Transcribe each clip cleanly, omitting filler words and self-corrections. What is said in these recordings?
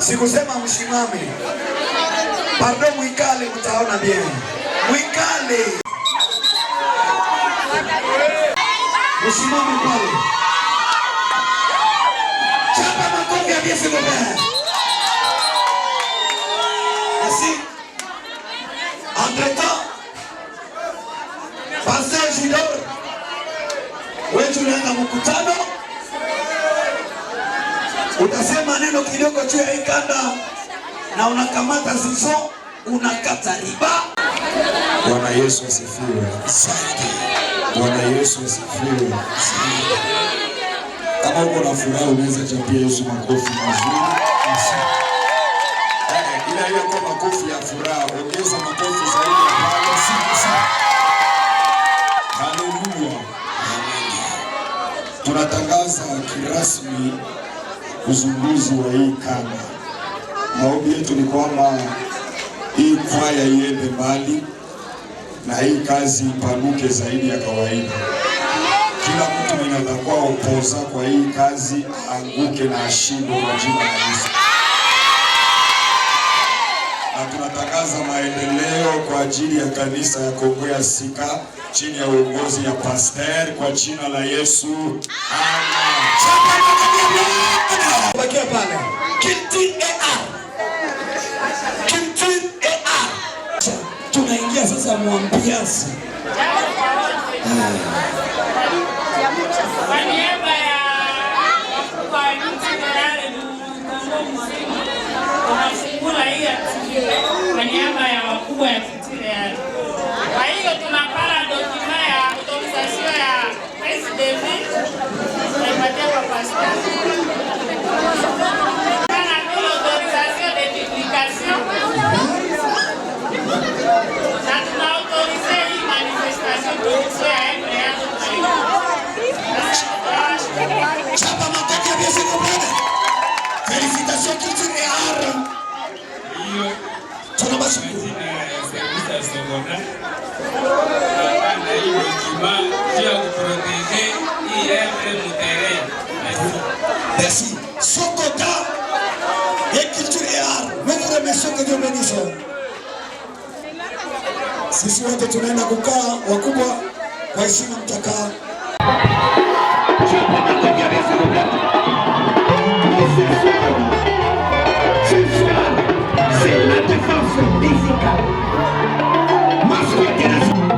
Sikusema mshimame. Pardon, mwikale, mtaona bien. Mwikale. Msimame pale. Chapa makofi ya bien, s'il vous plaît. Merci. Entre-temps, Pasteur Jidor, wewe tunaenda mkutano, utasema neno kidogo juu ya hii kanda na unakamata ciseau, unakata ruban. Bwana Yesu asifiwe. Zaidi. Bwana Yesu asifiwe. Kama uko na furaha unaweza chapia Yesu makofi mazuri. Ila hiyo kwa makofi ya furaha, ongeza makofi zaidi ya pale. Haleluya. Tunatangaza kirasmi uzinduzi wa hii kanda. Maombi yetu ni kwamba hii kwaya iende mbali na hii kazi ipanuke zaidi ya kawaida. Kila mtu mwenye atakuwa opoza kwa hii kazi anguke na ashindwe kwa jina la Yesu. Na tunatangaza maendeleo kwa ajili ya kanisa ya Kongo ya Sika chini ya uongozi ya pastor kwa jina la Yesu. Amen. Chapa makofi ya Bwana. Bakia pale. Culture et art. Culture et art. Tunaingia sasa mu ambiance. Kwa niaba ya wakubwa wa Culture Kongo mzima, tunafungula hii activité kwa niaba ya wakubwa ya Culture. Kwa hiyo tunapana document ya autorisation ya prise de vue, tunaipatia kwa pasteur. Pana vile autorisation de publication na tunaautoriser hii manifestation, production ya œuvre yazo. Chapa makofi ya bien, s'il vous plaît. Félicitations, Culture et Art. Hiyo Tunabashukuru. Majina ya service ya Sokoda tunapanda hii document juu ya kuprotéger hii œuvre mu terrain. Merci. Merci. Sokoda et Culture et Art. Nous vous remercions, que Dieu bénisse. Sisi wote tunaenda kukaa, wakubwa kwa heshima mtakaa. Chapa makofi ya bien, s'il vous plaît. Mais ce soir, c'est la défense musicale. Masque international.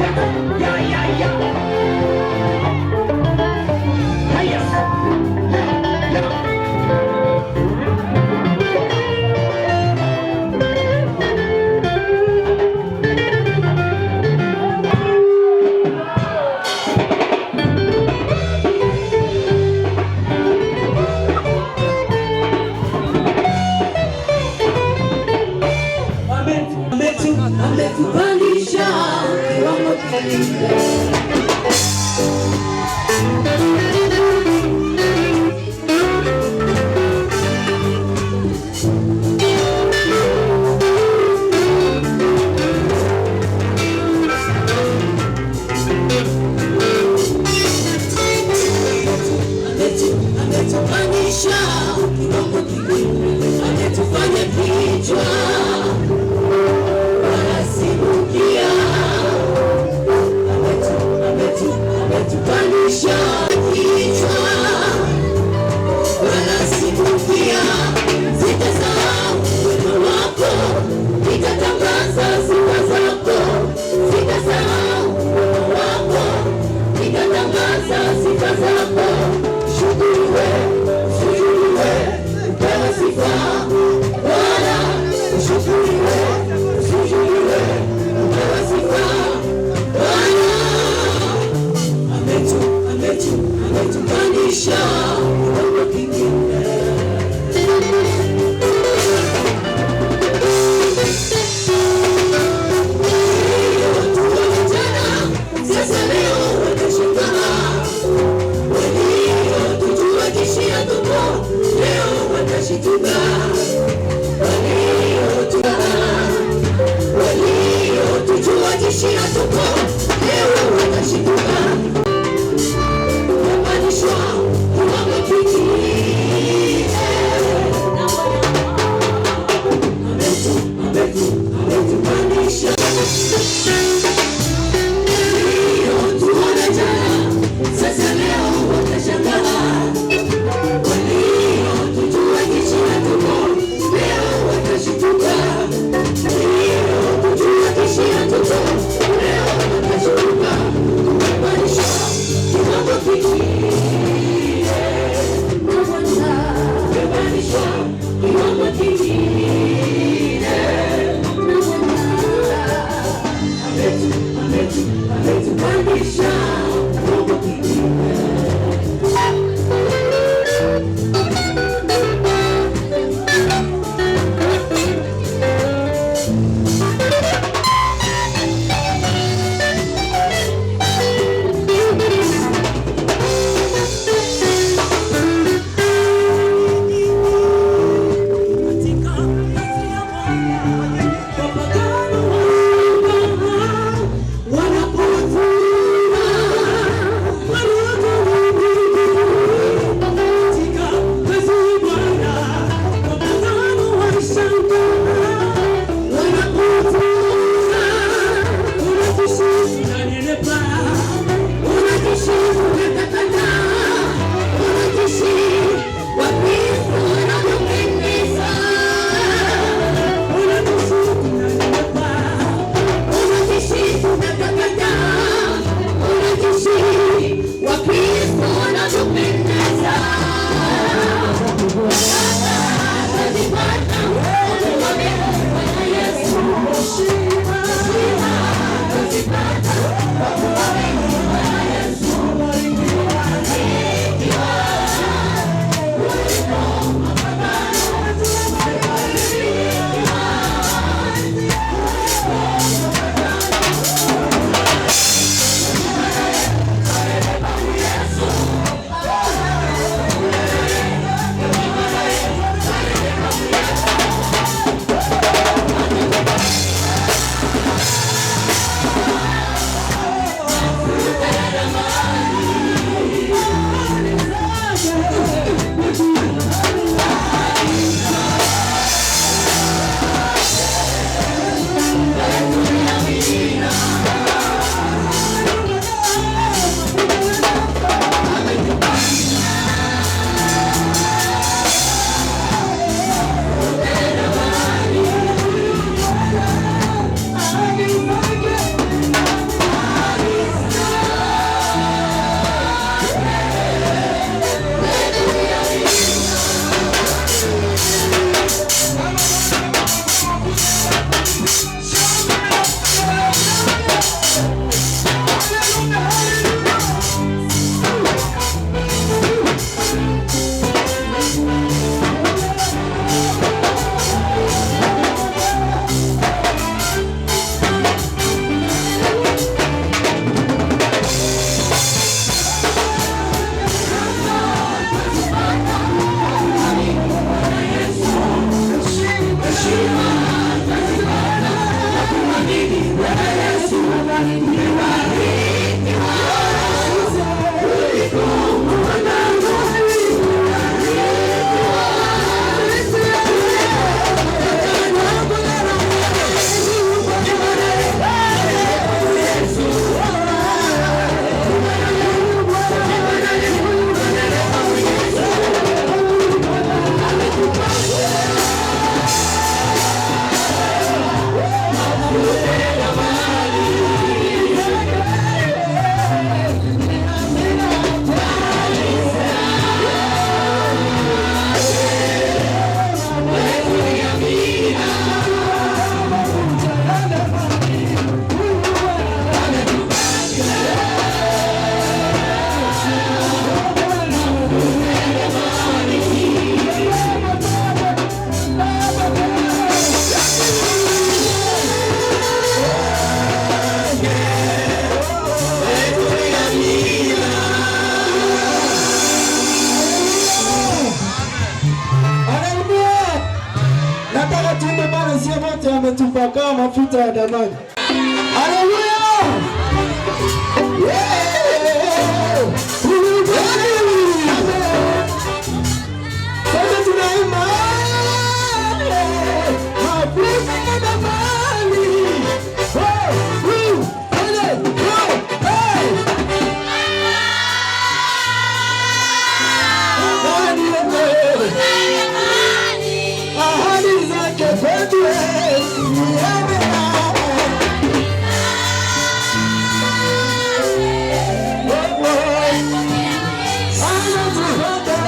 Ya, ya, ya, ya. Haya. Ya, ya. Ametupandisha kiwango kingine. Ametupandisha kiwango kingine, ametufanya kichwa wala si mkia. Ametupandisha. Ya damani. Haleluya! Yeah! Sasa tunaimba mafuta ya damani. Oh, woo, hele, oh, hey! Nani, ahadi zake kwetu ni amen. Oh, oh. Anatupata,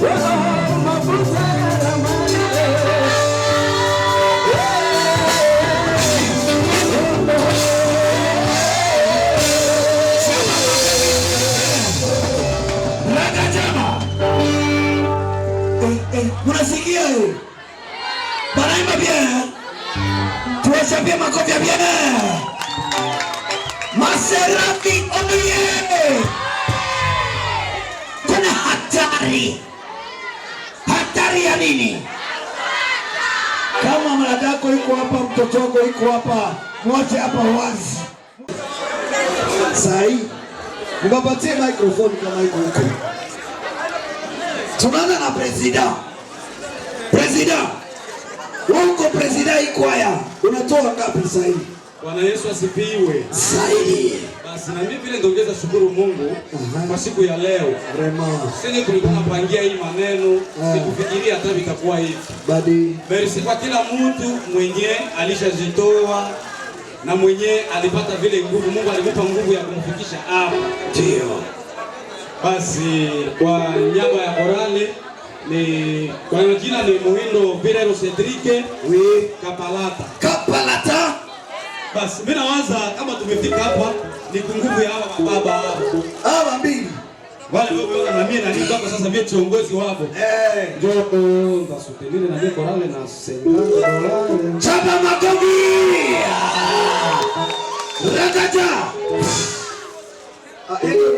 oh, mafuta ya damani. Raka jema. Eh, eh, munasikia eh? Banaimba bien. Tuwachapie makofi ya bien. Maserafi oye! Kuna hatari. Hatari ya nini? Kama mwanadako iko hapa, mtoto wako iko hapa, mwache hapa wazi. Sahi, nipatie microphone kama iko huko. Tunaanza na président. Président, wewe uko président ikwaya, unatoa ngapi sahi? Bwana Yesu asifiwe. Sahi. Basi na mimi vile ndongeza shukuru Mungu kwa siku ya leo. Vraiment. Sisi tulikuwa tunapangia hii maneno, sikufikiria hata vitakuwa hivi. Badi. Merci kwa kila mtu mwenye alishajitoa na mwenye alipata vile nguvu, Mungu alimupa nguvu ya kumfikisha hapa. Ndio. Basi kwa niaba ya chorale ni kwa jina ni Muhindo Virero Cedric. Oui. Kapalata. Kapalata. Basi mimi nawaza kama tumefika hapa ni nguvu ya hawa mababa hapa. Hawa mbili. Wale wao na mimi na niko hapa sasa vile kiongozi wao. Eh. Ndio ntasoutenir na mimi chorale na 50 dollars. Chapa makofi. Rakaja. Ah, hiyo